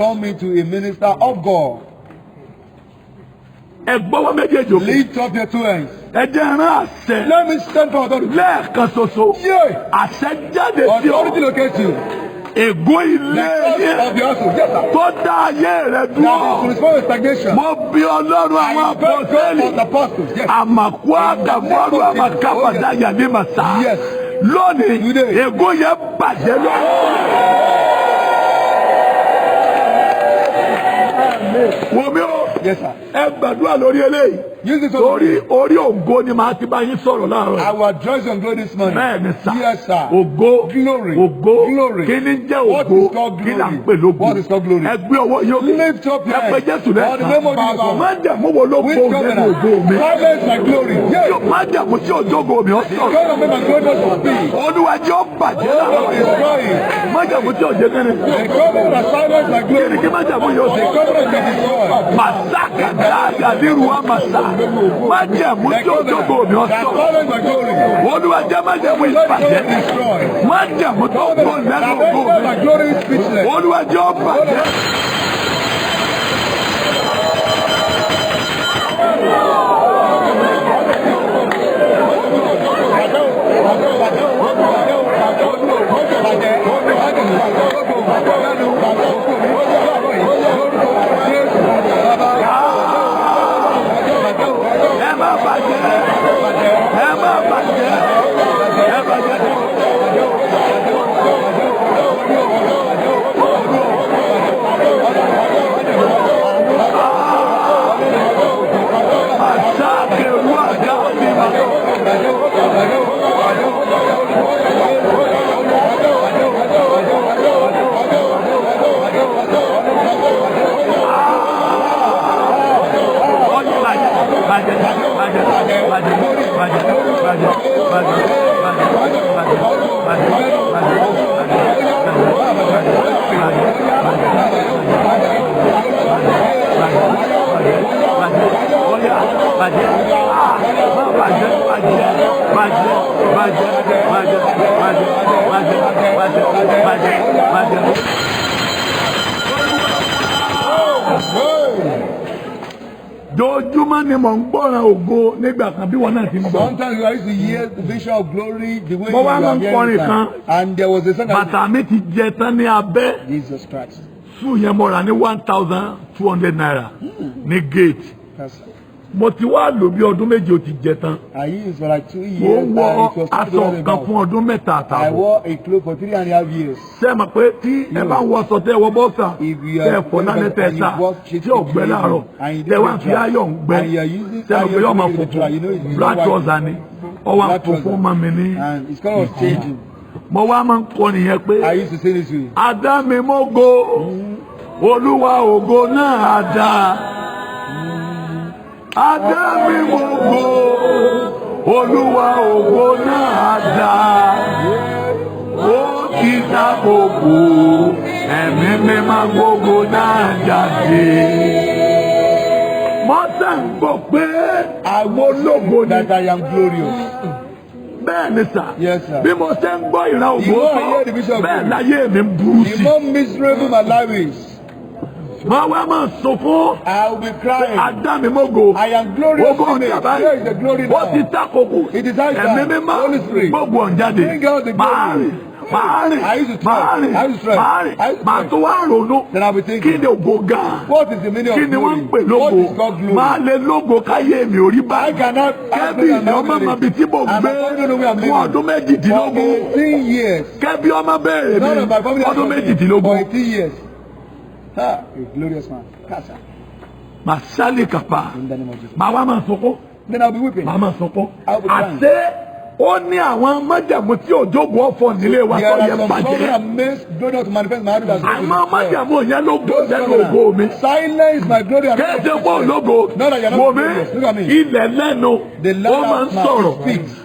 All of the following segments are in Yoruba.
turn me to a minister of God. Ẹ gbọ́wọ́ méjèèjì òkè. Lift up your two hands. Ẹ jẹ́ rán àṣẹ. Let me stand for authority. Lẹ́ẹ̀kan ṣoṣo. Yeah. Àṣẹ jáde sí ọ. Authority locate you. Ègún ilé The yẹn curse of the household. Yes, sir. tó dá ayé rẹ That is dúró. to respond with stagnation. Mo bí Ọlọ́run àwọn I beg God àpọ́sítélì. of the apostles. Yes. Àmàkù àgàmọ́rú àmàkàbàdà yàní màsà. Yes. Lónìí, Today. ègún yẹn bàjẹ́ lónìí. Wò mí o, Yes, sir. ẹ gbàdúrà lórí eléyìí. Use this one. Torí orí ògo ni màá ti bá yín sọ̀rọ̀ láàárọ̀ I yìí. will address your glory this morning. Bẹ́ẹ̀ ni sà. Yes, sir. Ògo. Glory. Ògo. Glory. Kí ni jẹ́ What ògo? is called Kí là ń glory? pè lógo? What is called glory? Ẹ gbé ọwọ́ yóò. Lift up your Ẹ pé hands. Jésù For the name of lẹ́ẹ̀kan. Jesus. Májẹ̀mú wo ló Which gbó lẹ́nu covenant? ògo mi? Silence my glory. Yes. Májẹ̀mú tí òjògo mi ó sọ̀rọ̀. God of my glory not to speak. Olúwa jẹ́ ó bàjẹ́ God láàárọ̀. destroy it. Májẹ̀mú tí òjò kẹ́ni. The covenant that silence my Kí glory. ni kí májẹ̀mú yóò The ṣe? covenant that destroy. Màsákà dáadáa nírú wa màsá. Májẹ̀mú The tí òjògo mi ó covenant that sọ̀rọ̀. silence my glory. Olúwa jẹ́ májẹ̀mú Let ìbàjẹ́. glory destroy. Májẹ̀mú tó gbó lẹ́nu That ògo makes mi. my glory speechless. Olúwa jẹ́ ó bàjẹ́. Ẹ má bàjẹ́. Ẹ má bàjẹ́. Ẹ bàjẹ́. Màsákè wà gáàsì mà. Bàjẹ́ bàjẹ́ bàjẹ́ bàjẹ́ bàjẹ́ bàjẹ́ bàjẹ́ bàjẹ́ bàjẹ́ bàjẹ́. Bàjẹ́. Dojúmọ́ ni mò ń gbọ́ràn ògo nígbà kan bí wọn náà ti ń gbọ́. Sometimes you used to hear the vision of glory the way Mo you wá are máa ń hearing kọrin it now. kan. And there was a song that Bàtà mi ti jẹ tán ní abẹ́. Jesus Christ. Sùn yẹn mo rà ní ₦1,200 ní gate. That's- Mo ti wá lò bí ọdún méje ó ti jẹ tán. I used for like 2 Mo years ń and wọ it was aṣọ kan fún ọdún mẹ́ta I àtààbọ̀. wore a cloth for 3.5 years. Ṣé ẹ mọ̀ pé tí ẹ bá wọ aṣọ tẹ́ ẹ wọ bọ́sà If you tẹ́ ẹ are fọ lálẹ́ tẹ́ ẹ sá and you wash it tí ò gbẹ láàárọ̀ and you tẹ́ wá don't fi dry, ayọ̀ ń gbẹ and you are using ṣé ẹ mọ̀ pé iron yóò to máa make it funfun dry, you know it's black white. trouser ni ọwọ́ Black funfun trouser. mọ́ mi ní. And its color was changing. Mo wá máa ń kọ nìyẹn pé I used to say this to you. Adá mi mógo, Olúwa ògo náà á dá. Adá mi mógo, Olúwa ògo náà á dá. Ó ti ta gbogbo, ẹ̀mí mímọ́ gbogbo náà jáde. Mọ́tà ń gbọ́ pé àwọn ológo ni. That I am glorious. Bẹ́ẹ̀ ni sà. Yes, sir. Bí mo ṣe ń gbọ́ ìran ògo The more I tó, hear the vision of bẹ́ẹ̀ glory, láyé mi ń burú the sí. more miserable my life is. Máa wá máa sunkún. I will be crying. Adá mi mógo. I am glorious Ogo image. ọ̀jà Here is the glory báyìí. Ó ti now. ta koko. It is high time. Ẹ̀mí mímọ́ Holy Spirit. gbogbo ọ̀jáde. Bring out the Máa glory. rìn. Máa rìn. I used to try. Máa rìn. I used to try. Máa rìn. I used to Máa try. tún wá ronú. Then I'll be thinking. Kí ni ògo gan? What is the meaning of Kí ni wọ́n ń pè glory? What lógo? is called glory? Máa lè lógo káyé mi ò rí I báyìí. cannot. Kẹ́bí ìní ọmọ mọ̀ bí tí mo And gbé my family don't know where I'm fún living. ọdún For méjìdínlógún. 18 years. Kẹ́bí ọmọ béèrè None of mi my family has ọdún known me. For méjìdínlógún. 18 years. Ha, a glorious man. Kasa. Màá sálè kàpá. In the name of Jesus. Màá wá máa sunkún. Then I'll be weeping. Màá máa sunkún. I'll be crying. Àṣé ó ní àwọn májàmú tí òjòògùn ọ̀fọ̀ nílé wa There tó are yẹ some bàjẹ́. covenant makes glory not to manifest my life as Àwọn májàmú yẹn ló gbó lẹ́nu ògo mi. Silence my glory and Kéde pọ̀ lógo. No, no, you're not Wò mí glorious. Look at me. ilẹ̀ lẹ́nu. The Ó máa ń loud mouth sọ̀rọ̀. speaks.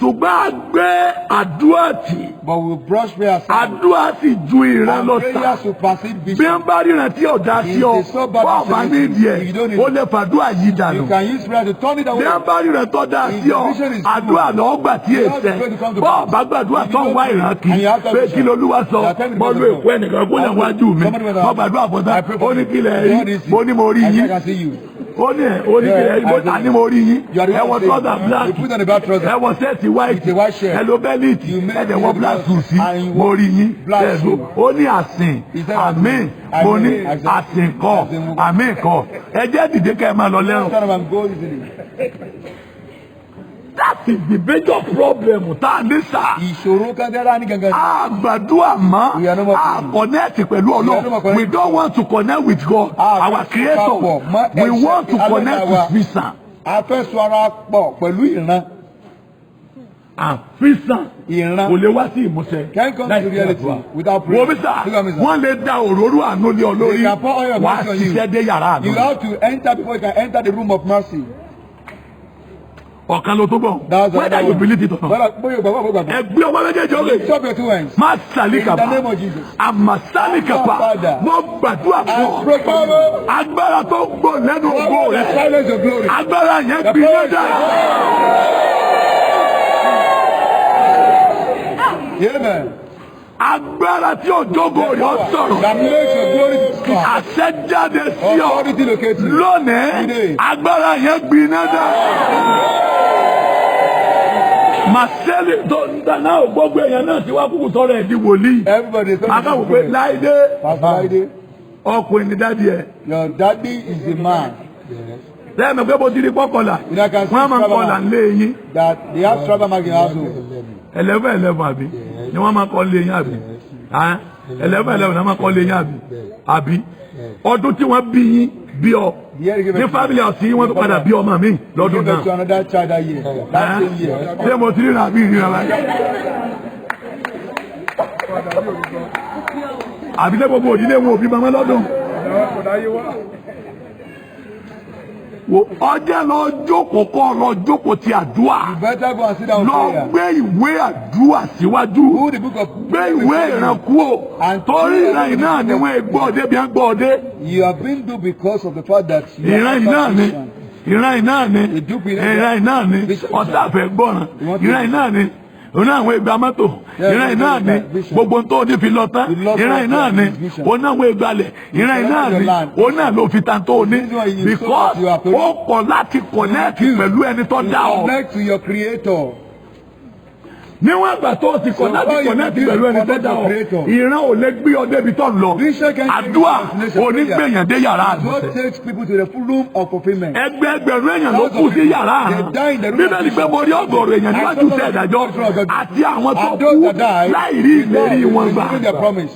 Ṣùgbọ́n a gbé àdúrà tì. But we brush prayer aside. Àdúrà sì ju ìran lọ And sà. prayer supersede Bí vision. ń bá ríran tí ọ̀dà sí ọ, If they so bad bọ́ọ̀ bá vision, nídìí ẹ̀, if you don't need ó it, lè fàdúrà yí dànù. You can use prayer to turn it Bí away. ń bá ríran tó dáa If sí ọ, the vision is good, àdúrà lọ́ọ́ gbà tí you èsẹ̀. have to pray to come to Bọ́ọ̀ pass. bá gbàdúrà If you tó ń don't wá pray, ìran kì and you have pé vision, kí lolúwa sọ, you are telling mo me lo God. èkó ẹnìkan kó lè wájú mi. Somebody went Mo out. gbàdúrà fún I tán, pray for ó ní you. kí lẹ rí, God is mo ní mo rí I yín. can see you. Ó ní ẹ̀, ó ní kí lẹ rí, mo ní mo rí yín. You are the Ẹ wọ one saying, trouser black, you put on the black trouser. ẹ wọ sẹ́ẹ̀tì white, With a white shirt. ẹ lo bẹ́líìtì, You make ẹ dẹ̀ wọ the black suit sí, and you mo rí yín. black Bẹ́ẹ̀ ló, suit. ó ní àsìn, He said, àmín, Àmín, mo ní àsìn. àsìn kọ́, Àsìn. àmín kọ́. Ẹ jẹ́ dìde kẹ́ ẹ máa lọ lẹ́rùn. Turn up and go easily. That is the major problem tá a ní sà. Ìṣòro kan tẹ́lá ní gangan. A gbàdúrà mọ́, We are no more a praying. connect pẹ̀lú We are no more Ọlọ́run. connect. We don't want to connect with God, A our fẹ́ creator. papọ̀ mọ́ We ẹ̀ṣẹ̀ want to alẹ́ connect wa. with vision. A fẹ́ sọ ara pọ̀ pẹ̀lú ìran. And vision Ìran. kò lè wá sí ìmúṣẹ Can't come láì to sí reality àdúrà. without prayer. Wo mi sà, Look at me, sir. wọ́n lè da òróró àánú lé ọ lórí, They can pour oil of wàá mercy on you. ṣiṣẹ́ dé yàrá You àánú. have to enter before you can enter the room of mercy. Ọ̀kan ló tó bọ̀. That's Whether another you one. believe it or not. Whether bóyá o gbàgbọ́ àbí o gbàgbọ́. Ẹ gbé ọwọ́ méjèèjì òkè. Chop your two hands. Má sàlíkàpá. In the name of Jesus. Àmà sàlíkàpá. Father. Mo gbàdúrà fún I ọ. pray for you. Agbára tó gbò lẹ́nu ògo rẹ̀. Silence your glory. Agbára yẹn gbiná dà. Amen. Agbára tí òjògo rẹ̀ ó sọ̀rọ̀. That makes your glory to speak. Àṣẹ jáde sí ọ. Authority locate you. Lónìí, Today. agbára yẹn gbiná dà. Màsẹ́lì tó ń dáná ò gbogbo èèyàn náà ti wá kúkú sọ̀rọ̀ ẹ̀ di wòlíì. Everybody is talking Akáwò pé Láìdé Pastor Laide, ọkùnrin ni dádì ẹ̀. your daddy is a man Lẹ́yìn pé mo ti rí pọ́kọ̀là, You know, I can see wọ́n á máa ń tribal kọlà mark. ńlé yín. That they have tribal mark in household. 11-11 àbí ni wọ́n máa kọ́ lé yín àbí 11-11 ni wọ́n máa kọ́ lé yín àbí àbí ọdún tí wọ́n bí yín bí ọ ní family house yín wọ́n tún padà bí ọmọ mi lọ́dún Give birth to náà. another child that year. That same year. Ṣé mo ti ríra àbí ìríra báyìí? Àbí lé gbogbo òdílé wọn òbí mọ́mọ́ lọ́dún. Wo ọjọ́ lọ jókòó kọ́ lọ jókòó ti àdúrà. You better go and sit down Lọ prayer. gbé ìwé àdúrà síwájú. Who the book of Gbé ìwé ìran kú o. Torí ìran yìí náà ni wọ́n gbọ́ ọdẹ bí wọ́n gbọ́ ọdẹ. You have been duped because of the fact that you Ìran yìí náà ni. Ìran yìí náà ni. Ìran yìí náà ni. Ọ̀tá àfẹ́ gbọ́ràn. Ìran yìí náà ni. Òun náà àwọn ìgbà mọ́tò. Ìran yìí náà ni. Gbogbo tó ní fi lọ tán. Ìran yìí náà ni. Òun náà àwọn ìgbàlẹ̀. Ìran yìí náà ni. Òun náà ló fi tan tó ní. Because ó kọ̀ láti connect pẹ̀lú ẹni tó dá ọ. Connect to your creator. Níwọ̀n àgbà tó ti connect pẹ̀lú ẹni tó dá ọ, ìran ò lè gbé ọ débi tó ń lọ. Àdúrà onígbèyàn dé yàrá àdúrà. God takes people to the full room of fulfillment. Ẹgbẹẹgbẹ̀rún èèyàn ló kú sí yàrá àrùn. Bíbélì pé mo rí ọ̀gọ̀rọ̀ èèyàn níwájú iṣẹ́ ìdájọ́ àti àwọn tó kú láì rí ìlérí wọn gbà. Receiving their promise.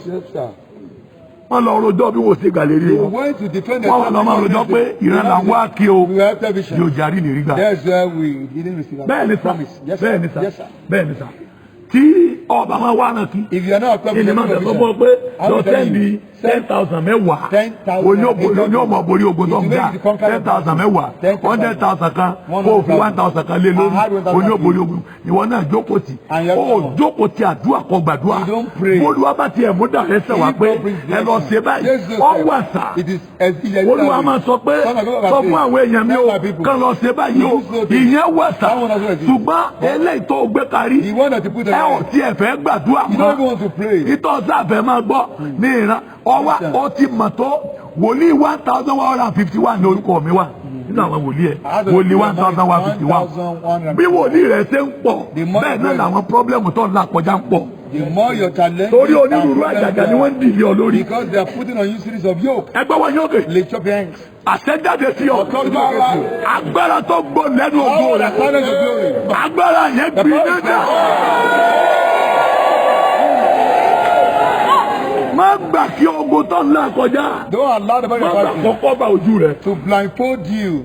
Wọ́n lọ rojọ́ bí wọ́n ṣe gbà lérí They wọn. went to defend their Wọ́n wà lọ máa rojọ́ pé ìran là ń wá kí o We have television. yóò jarí ìlérí gbà. That's where we didn't receive our Bẹ́ẹ̀ ni sà, promise. Yes, sir. bẹ́ẹ̀ ni sà, Yes, sir. bẹ́ẹ̀ ni sà. Tí ọba máa wá náà kí. If you are not a Ilé máa tẹ̀ sọ́kọ́ pé lọ sẹ́ndì 10,000 mẹ́wàá. Oní ọmọ borí ogun tó ń gbà 10,000 mẹ́wàá 100,000 kan kó o fi 1,000 kan lé lórí oní òborí ogun. Ìwọ náà jókòó tì. Ó jókòó tì àdúrà kọ gbàdúrà. Olúwa bá tiẹ̀ mú dàrẹ́ sẹ̀ wá pé ẹ lọ ṣe báyìí. Ọ wà sà. Olúwa máa sọ pé sọ fún àwọn èèyàn mi o kàn lọ ṣe báyìí o. Ìyẹn wà sà. Ṣùgbọ́n eléyìí tó gbé kárí ẹ ò tiẹ̀ fẹ́ gbàdúrà You don't even mọ́. want to pray. Ìtọ́ sáfẹ́ máa gbọ́ ní ìran ọwá ó ti mọ̀ tó wòlíì 1,151 ní orúkọ mi wà nínú àwọn wòlíì ẹ̀ wòlíì 1,151 bí wòlíì rẹ̀ ṣe ń pọ̀ bẹ́ẹ̀ náà làwọn pọ́blẹ́mù tó ń là kọjá ń pọ̀. The more your challenge, Torí onírúurú àjàgà ni wọ́n ń dìlé ọ lórí. Because they are putting on you series of yoke. Ẹgbẹ́ wọn yóò kè. Lift up your hands. Àṣẹjáde sí ọ. Agbára tó gbọ́ lẹ́nu ògo rẹ̀. Agbára yẹn gbiná dà. Má gbà kí ogun tó ń là kọjá. Don't allow the body Má gbà kọ́kọ́ bá ojú rẹ̀. to blindfold you.